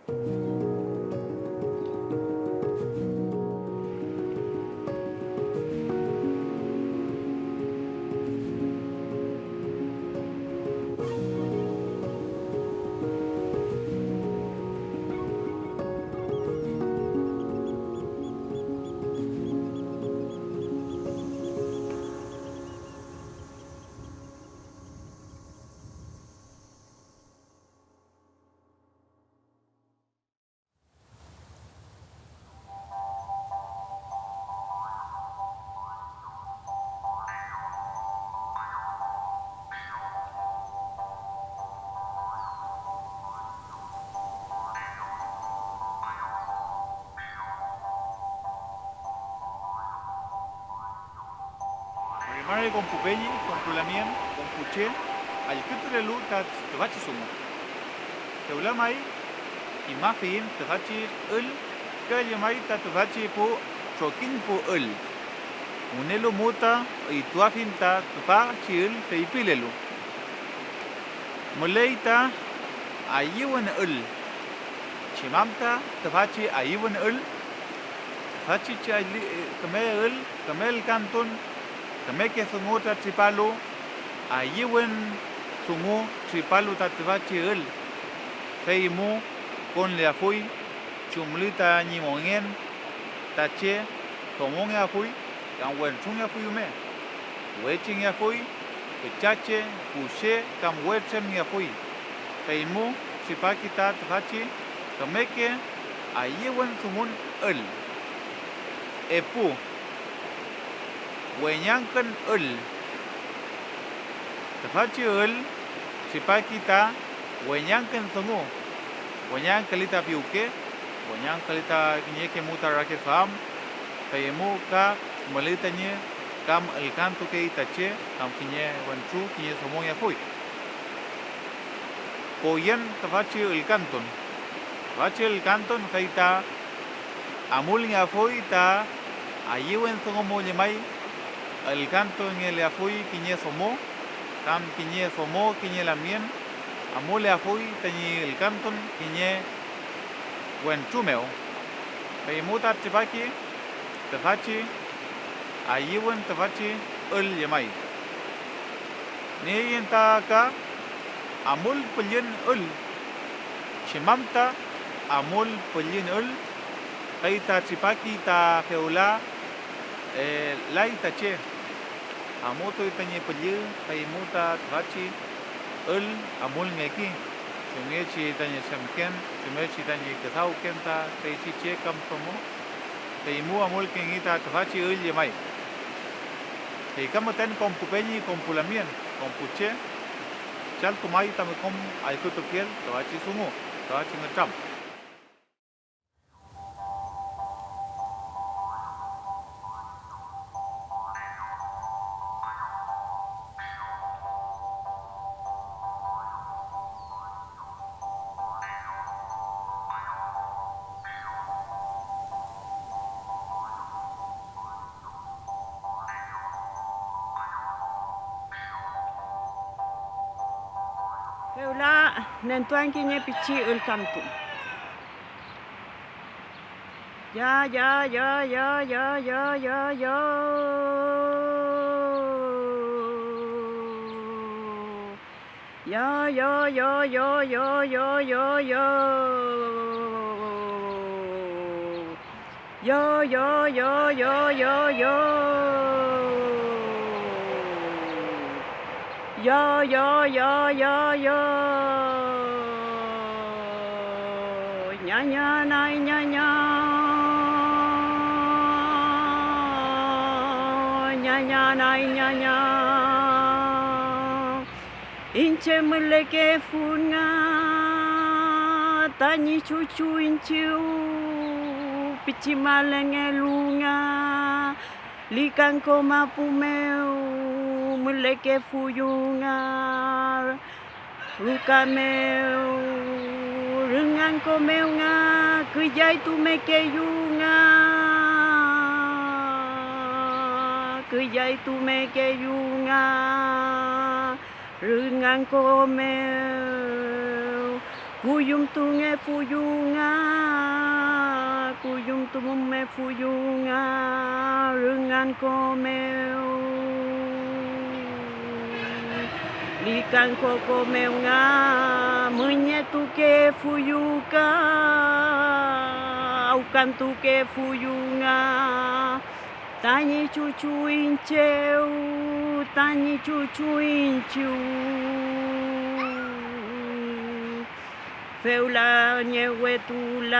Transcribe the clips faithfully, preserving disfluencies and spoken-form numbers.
Mari mari kom pu peñi, kom pu lamien, kom pu che allkütulelu ta tüfachi dungu. Fewla may, kimafiyiñ tüfachi ül ka llemay ta tüfachi pu trokiñ pu ül. Wünelu mu ta üytuafiñ ta tüfachi ül feypilelu: Müley ta ayüwün ül. ¿Chem am ta tüfachi ayüwün ül? Tüfachi chi alli-, küme ül, küme ülkantun, kümeke dungu ta tripalu, ayüwün dungu tripalu ta tüfachi ül, fey mu konleafuy chumli tañi mongen ta che domongeafuy kam wentrungeafuy rume, wechengeafuy, füchache, kushe kam we tremngeafuy, feymu tripaki ta tüfachi kümeke ayüwün dungun ül. Epu, weñangkün ül. Tüfachi ül tripaki ta weñangkün dungu, weñangküli ta piwke, weñangküli ta kiñeke mu ta rakiduam, fey emu ka müley tañi kam ülkantukey ta che kam kiñe wentru kiñe domongeafuy. Poyen tüfachi ülkantun. Tüfachi ülkantun fey ta amulngeafuy ta ayüwün dungu mu llemay, ülkantungeleafuy kiñe domo, kam kiñe domo kiñe lamngen, amuleafuy tañi ülkantun kiñe wentru mew, fey mu ta tripaki tüfachi ayüwün tüfachi ül llemay. Nieiñ ta ka amul püllün ül. ¿Chem am ta amul püllün ül? Fey ta tripaki ta fewla, eh, lay ta che. Amutuy tañi püllü, fey mu ta tüfachi ül amulngeki, chumngechi tañi chemken, chumngechi tañi küdawken ta feychi che kam domo, fey mu amulkengi ta tüfachi ül llemay. Fey ka müten kom pu peñi, kom pu lamien, kom pu che, chaltumay tami kom allkütufiel tüfachi dungu, tüfachi ngütram. Fewla nentuan kiñe pichi ülkantun. Ya, ya, ya, ya, ya, ya, ya, ya. Ya, ya, ya, ya, ya, ya, ya, ya. Ya, ya, ya, ya, ya, ya. Ya, ya, ya, ya, ya. Ñaña nay ñaña. Ñaña nay ñaña. Iñche mülekefun nga tañi chuchu iñchiw pichi malengelu nga, likanko mapu mew mülekefuyu nga, ruka mew, rünganko mew nga, küllaytumekeyu nga, küllaytumekeyu nga. Rünganko mew Kuyümtungefuyu nga, kuyümtumumefuyu nga rüngan ko mew, likan ko ko mew nga müñetukefuyu ka awkantukefuyu nga tañi chuchu iñchew, tañi chuchu iñchiw. Fewla ñewetulay,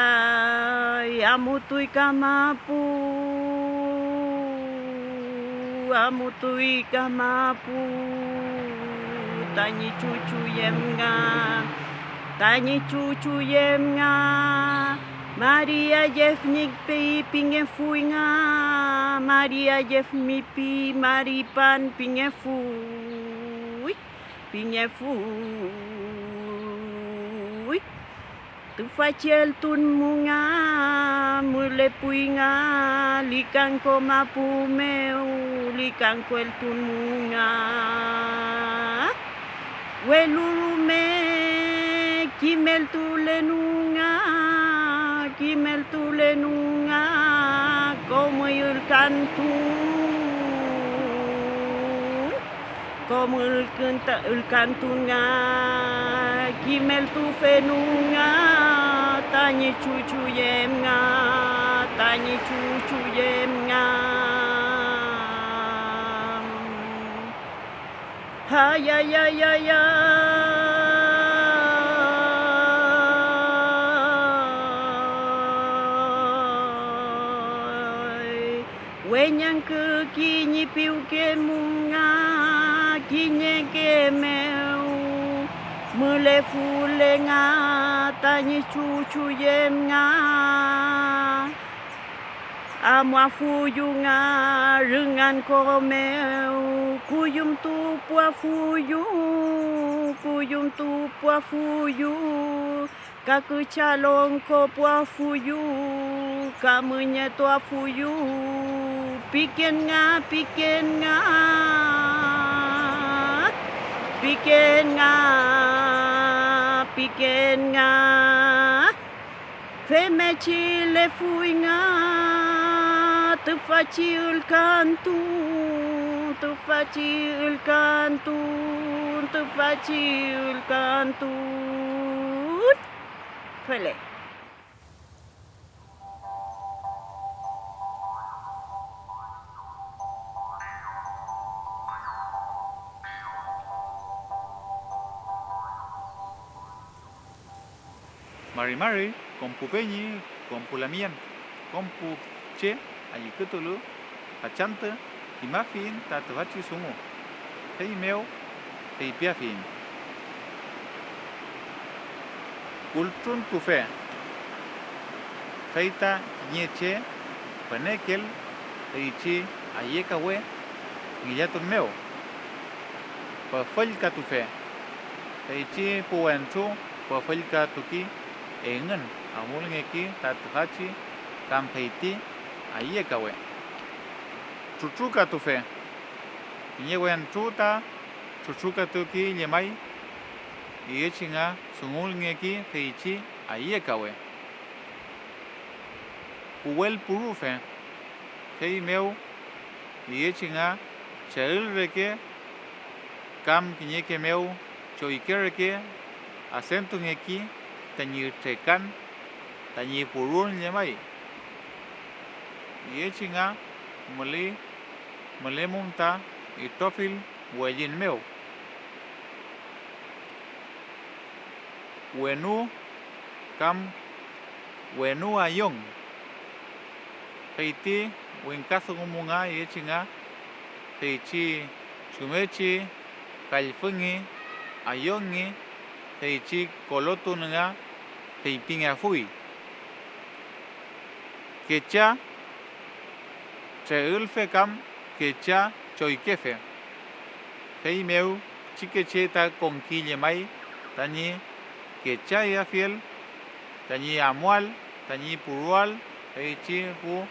amutuy ka mapu, amutuy ka mapu, tañi chuchu yem nga, tañi chuchu yem nga. Maria Yefñipi pingefuy nga, Maria Yefmipi Maripan pingefuy, pingefuy. Tüfachi eltun mu nga mülepuy nga likanko mapu mew, likanko eltun mu nga. Welu rume kimeltulenu nga, kimeltulenu nga kom ülkantun, kom ülkün-, ülkantun nga kimeltufenu nga tañi chuchu yem nga, tañi chuchu yem nga. Ayayayayay, weñangküki ñi piwke mu nga kiñeke mew mülefule nga tañi chuchu yem nga. Amuafuyu nga rüngan ko mew, kuyümtupuafuyu, kuyümtupuafuyu, ka küchalongkopuafuyu, ka müñetuafuyu, piken nga, piken nga, piken nga, piken nga. Femngechi lefuy nga tüfachi ülkantun, tüfachi ülkantun, tüfachi ülkantun. Fele. Mari mari kom pu peñi, kom pu lamngen, kom pu che allkütulu, fachantü kimafiyiñ ta tüfachi dungu, feymew feypiafiyiñ: Kultruntufe, fey ta kiñe che pünekel feychi ayekawe ngillatun mew. Püfüllkatufe, feychi pu wentru püfüllkatuki engün amulngeki ta tüfachi kam feyti ayekawe. Trutrukatufe, kiñe wentru ta trutrukatuki llemay, üyechi nga dungulngeki feychi ayekawe. Puwelpurufe, feymew üyechi nga cheül reke kam kiñeke mew choyke reke adentungeki tañi trekan tañi purul llemay. Üyechi nga müley, mülemum ta itrofill wellin mew. Wenu kam wenu ayong. Feyti wingkadungumu nga üyechi nga, feychi chumngechi kallfüngi, ayongi, feychi kolotun nga feypingeafuy. Kecha treülfe kam kecha choykefe. Feymew pichikeche ta konki llemay tañi kechayafiel tañi amuael tañi puruael feychi pu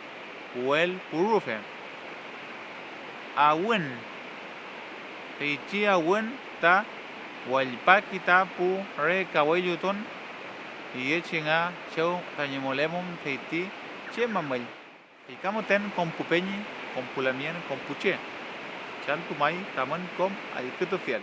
puwel purufe. Awün, feychi awün ta wallpaki ta pu re kawellutun Tiyechi nga chew tañi mülemum feyti che mamüll, fey ka müten kom pu peñi, kom pu lamngen, kom pu che. Chan pu may tamün kom allkütufiel.